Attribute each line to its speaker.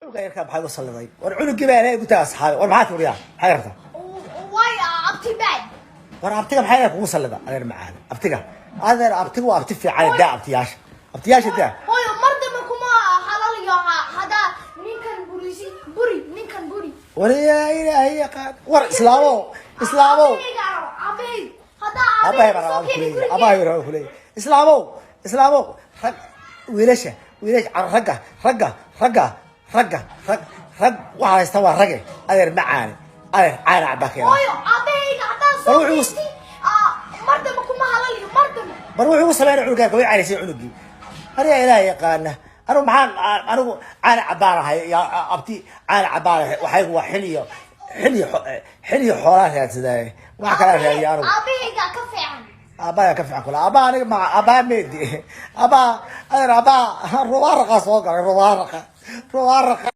Speaker 1: Cunuga yarkaa maxaa igu salliday? War cunugii baa Ilaahay ku taga, asxaabi. War maxaa turiyaa? Maxay rabtaa?
Speaker 2: Why abti bad?
Speaker 1: War abtiga maxaa Ilaahay kugu sallida, adeer macaan? Abtiga, adeer, abtiga waa abti fiican. Daa abtiyaasha, abtiyaasha daa.
Speaker 2: Hooyo, mar dambe kuma halalayo hadaa ninkan burisi buri, ninkan buri.
Speaker 1: War yaa Ilaahay yaqaan, war islaamow, islaamow.
Speaker 2: Aabahayga, hadaa
Speaker 1: Abahay baan rabaa kuleeyahay, abahay baan rabaa kuleeyahay. Islaamow, islaamow, rag, wiilasha, wiilasha, ragga, ragga, ragga, ragga, rag, rag waxa haysta waa rage. Adeer macaane, adeer, caana cabaa keena.
Speaker 2: Hooyo, aabahayga hadaa
Speaker 1: War
Speaker 2: soo
Speaker 1: wuxuu
Speaker 2: keenti, mar dambe kuma halalayo, mar dambe.
Speaker 1: Bar wuxuu ugu sameynay cunugaa way caraysay cunugii. Aniga Ilaahay yaqaana, anigu maxaan anigu caana cabaanahay ya abti? Caana cabaanahay, waxaygu waa xil iyo xil iyo xil iyo xoolaa raadsadaaye, wax kalaa raadiya anigu.
Speaker 2: Aabahayga ka fiican.
Speaker 1: Aabbaha ka fiican kula. Aabbaha aniga ma aabbaha meedi aabbaha, adeer, aabbaha rubaaraqa soo galay, rubaaraqa, rubaaraqa.